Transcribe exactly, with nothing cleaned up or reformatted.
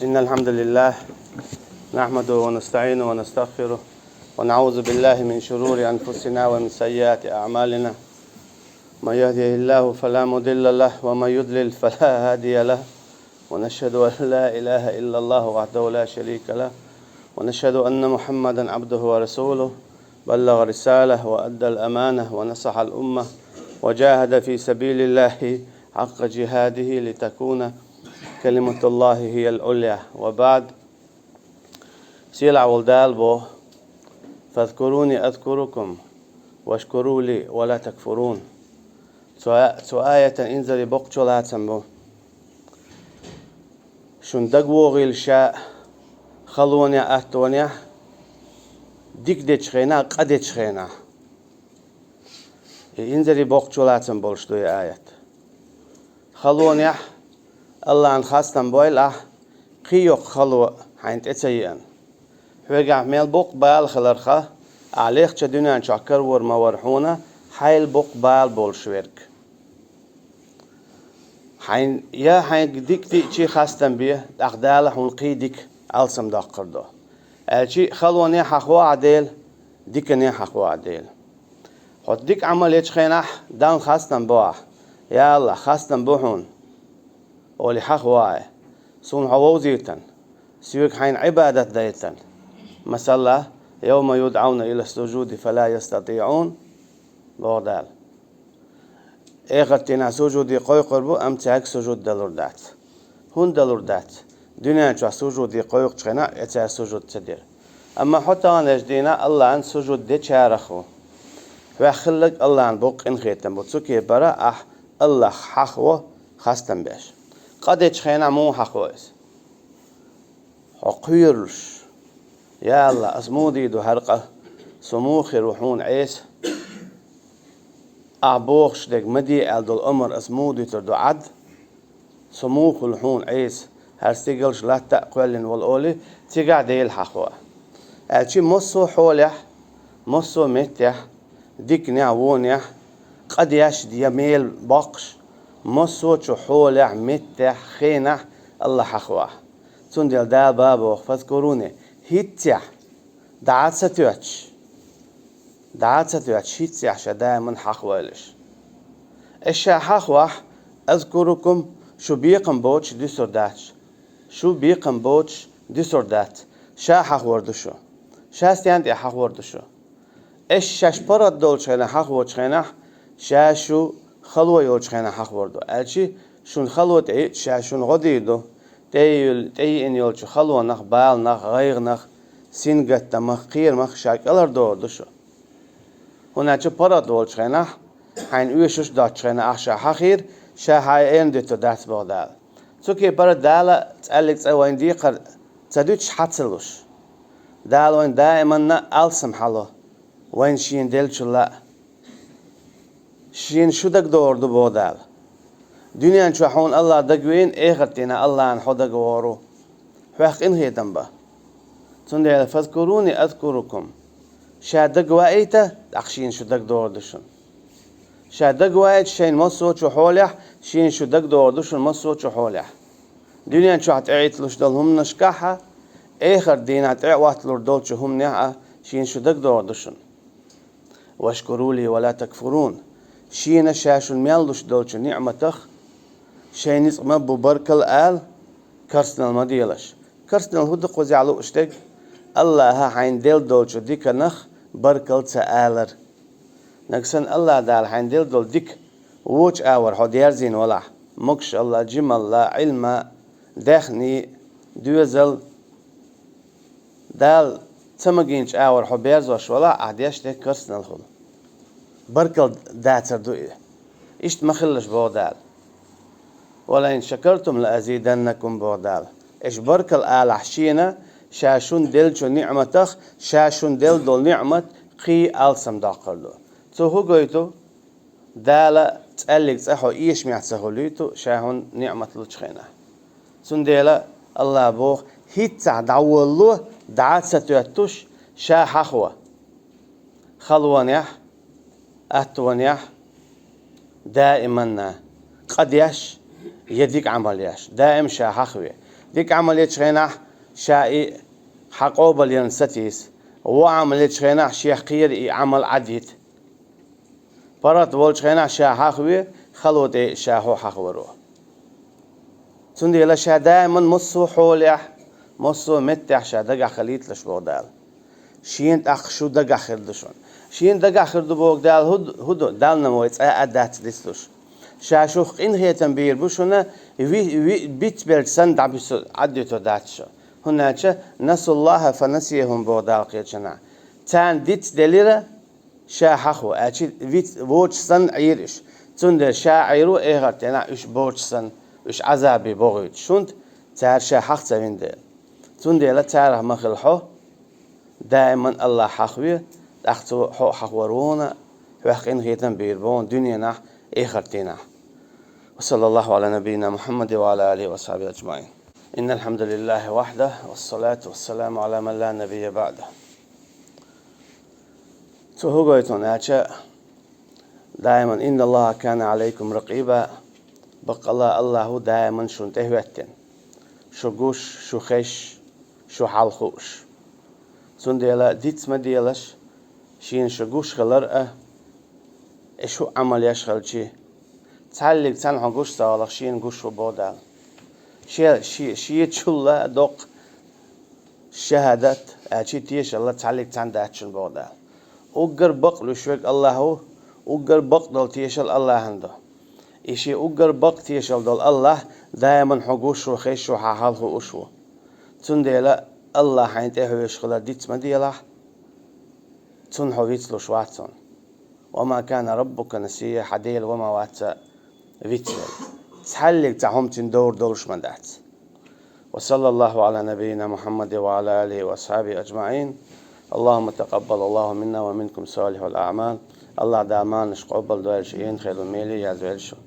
إن الحمد لله نحمده ونستعينه ونستغفره، ونعوذ بالله من شرور أنفسنا ومن سيئات أعمالنا. من يهده الله فلا مضل له، ومن يضلل فلا هادي له. ونشهد أن لا إله إلا الله وحده لا شريك له، ونشهد أن محمدا عبده ورسوله، بلغ الرسالة وأدى الأمانة ونصح الأمة، وجاهد في سبيل الله حق جهاده لتكون كلمة الله هي العليا. وبعد. Сийлахь волу Дала боху: «فاذكروني أذكركم واشكروا لي ولا تكفرون». Цу, цу аятан инзаре боккхачу лацам бу. Шуна дагавогӀийла ша халонехь, аттонехь, дика дечу хенахь, къа дечу хенахь. И инзаре боккхачу лацам болуш ду и аят. Халонехь Аллахьан хастам бойла ахь, кхин йоккха хало хьайна тӀе ца еана. Хьоьгахь мел боккха бала хиларх, ахь лехча дуьнен чохь карор ма вара хьуна хьайл боккха бала болуш верг. Хьайн, я хьайга дика диъчий хастам бе, тӀаккха Дала хьуна кхин дика алсам доккхур ду. Аьлчи халоне хьахо ахь Дела, дикане хьахо ахь Дела. Хьо дика Ӏамал ечу хенахь, Далла хастам бо ахь: «Я Аллахь, хастам бу хьуна», олий хьахо ахь, суна хьо вовзийтан, соьга хьайна Ӏибадат дайтан. Масала, «يوم يدعون إلى السجود فلا يستطيعون», боху Дала. Эхарт дийнахь сужуде кхойкхур бу, амма цаьрга сужуд далур дац. ХӀунда далур дац? Дуьнен чохь сужуде кхойкхучу хенахь, и цара сужуд ца дира. Амма хьо таханлерчу дийнахь Аллахьан сужуд дечарах ву. Хьоьх хилларг Аллахьан боккха къинхетам бу. Цу кепара ахь Аллахь хьахво хастам беш. Къа дечу хенахь муха хьахво иза? Хьо кхоьруш: «Я Аллахь, ас муха дийр ду хӀара къа? Со муха хир ву хьуна Ӏеса? Ахь бохуш дерг ма де аьлла долу омар ас муха дуьтур ду Ӏад? Со муха хуьлу хьуна Ӏеса, хӀара стигалш латта а кхоьллина волу?» олий, цигахь Дела хьахво. Аьлчи массо а хьолехь, массо а меттехь, диканехь, вонехь, къа деш я мел боккхуш, массо а чу хьолехь, меттехь, хенахь Аллахь хьахво. Цундела Дала боху: «Фазкуруни», хӀинццехь, дӀа а ца тоьттуш, дӀа а ца тоьттуш, хӀинццехь ша даиман хьахвойлаш. Ас ша хьахвахь, «азкурукум», шу бекхам боцуш дуьсур дац. Шу бекхам боцуш дуьсур дац. Ша хьахвор ду шу. Ша стенна тӀе хьахвор ду шу? Ас шаьш паргӀат долчу хенахь хьахвочу хенахь, ша шу хало йолчу хенахь хьахвор ду. Аьлчи шуна хало тӀеиъча, ша шуна гӀо дийр ду. ТӀеи-, тӀеиъна йолчу халонах, баланах, гӀайгӀанах, сингаттамах, кхерамах ша кӀелхьардохур ду шу. ХӀунда аьлча паргӀат волчу хенахь, хьайна оьшуш доцучу хенахь ахь ша хьахийра, ша хьайн эрна дуьтур дац боху Дала. Цу кепара Дала цӀаьллиг цӀа вайн декхар ца дуьтуш хьа ца луш. Дала вайн даиманна алсам хьало, вайн шена деллачул а. Шена шу дагадогӀур ду боху Дала. Дуьнен чохь хьуна Аллах дагавийна, эхарт дийнахь Аллахьна хьо дагавогӀур ву. Хьоьх къинхетам бан. Цундела: «Фазкуруни азкурукум». Ша дагаваийта, тӀаккха шена шу дагадогӀур ду шуна. Ша дагаваийта шайна массо а чу хьолехь, шена шу дагадогӀур ду шуна массо а чу хьолехь. Дуьнен чохь тӀеӀитталуш долу хӀуманашкахь а, эхарт дийнахь тӀе а отталур долчу хӀуманехь а шена шу дагадогӀур ду шуна. «Вашкурули ва ла такфурун». Шена ша шуна мел луш долчу ниъматах шайн ницкъ ма бу баркалла ала, карснал ма делаш. Карснал хӀун ду кхузахь лууш дерг? Аллаха хьайна делла долчу диканах баркалла ца алар. Нагахь санна Аллах Дала хьайна делла долу дика вочу агӀор хьо дерзийна валахь, могушалла, жималла, Ӏилма, даьхни, доьзал, Дала ца магийначу агӀор хьо берзош валахь, ахь деш дерг карснал хуьлу. Баркалла дацар ду и. Иштта ма хилалаш боху Дала. «Ва лаин шакартум ла азиданнакум», боху Дала. Аш баркалла алахь шена, ша шуна деллачу ниъматах, ша шуна делла долу ниъмат кхин алсам доккхур ду. Цо хӀун гойту? Дала цӀаьллиг цӀа хьо эшамехь ца хуьлуьйту, ша хьуна ниъмат лучу хенахь. Цундела Аллах боху: хӀинццехь дӀаволало, дӀа а ца тоьттуш, ша хьахво. Халонехь, аттонехь, даиманна, къа деш, я дика Ӏамал еш, даим ша хьахве. Дика Ӏамал ечу хенахь ша и хьан къобалъярна сатийса, вон Ӏамал ечу хенахь шех кхера и Ӏамал Ӏадйита. ПаргӀат волчу хенахь ша хьахаве, хало тӀе ша хьо хьахаваро. Цундела ша даиман массо а хьолехь, массо а меттехь ша дагахь хилийталаш боху Дала. Шена тӀаккха шу дагахь хир ду шуна. Шена дагахь хир ду боху Дала хӀу ду, хӀу ду, Далла вай цкъа а дац дицлуш. Ша шух къинхетам бийр бу шуна, ви, ви, бицбелча санна дӀабису, Ӏаддуьтур дац шу. ХӀунда аьлча, «Насуллаха фа насияхум», боху Дала кхечанахь. Царна дицделира, ша хьахо, аьлча виц-, вочу санна Ӏийра уьш. Цундела ша Ӏийр ву эхартенахь уьш боцуш санна, уьш Ӏазабе бохуьйтуш. ХӀунда цара ша хьаха ца вина дела. Цундела царах ма хила хьо, даиман Аллах хьахаве, тӀаккха цо хьо а хьахавар ву хьуна, хьох къинхетам бийр бу хьуна дуьненахь, эхартенахь. وصلى الله على نبينا محمد وعلى آله وصحبه أجمعين. إن الحمد لله وحده، والصلاة والسلام على من لا نبي بعده. Цо хӀу гойту аьлча, даиман: «Инна Аллаха кана Ӏалайкум ракъиба», баккъалла Аллах ву даиман шуна тӀехӀоьттина, шу гуш, шу хезаш, шу хьал хууш. Цундела диц ма делаш, шена шу гуш хилар а, и шу Ӏамал еш хилчи, цхьаьллиг цхьаьна хьо гуш ца хилахь, шена гуш ву боху Дала. Шен, шен, шен чулла доккха шахӀадат, аьлчи тешалла цхьаьллиг цхьаьна дац шуна боху Дала. Уггар бакъ луьйш верг Аллах ву, уггар бакъ долу тешал Аллахьан ду. И шен уггар бакъ тешал долу Аллах даиман хьо гуш ву, хезаш ву, хьан хьал хууш ву. Цундела Аллах хьайна тӀехьоьжуш хилар диц ма делахь, Цунна хьо вицлуш вац хьуна. «Ва ма кана раббука насия», хьан Дела ва ма вац вицвелла. Цхьаьллиг цхьа хӀума цуьнан довр долуш ма дац. وصلى الله على نبينا محمد وعلى آله وأصحابه أجمعين. اللهم تقبل الله منا ومنكم صالح الأعمال. Аллах Дала марнаш къобал дойла, шу ен хилла мели язвелла шу.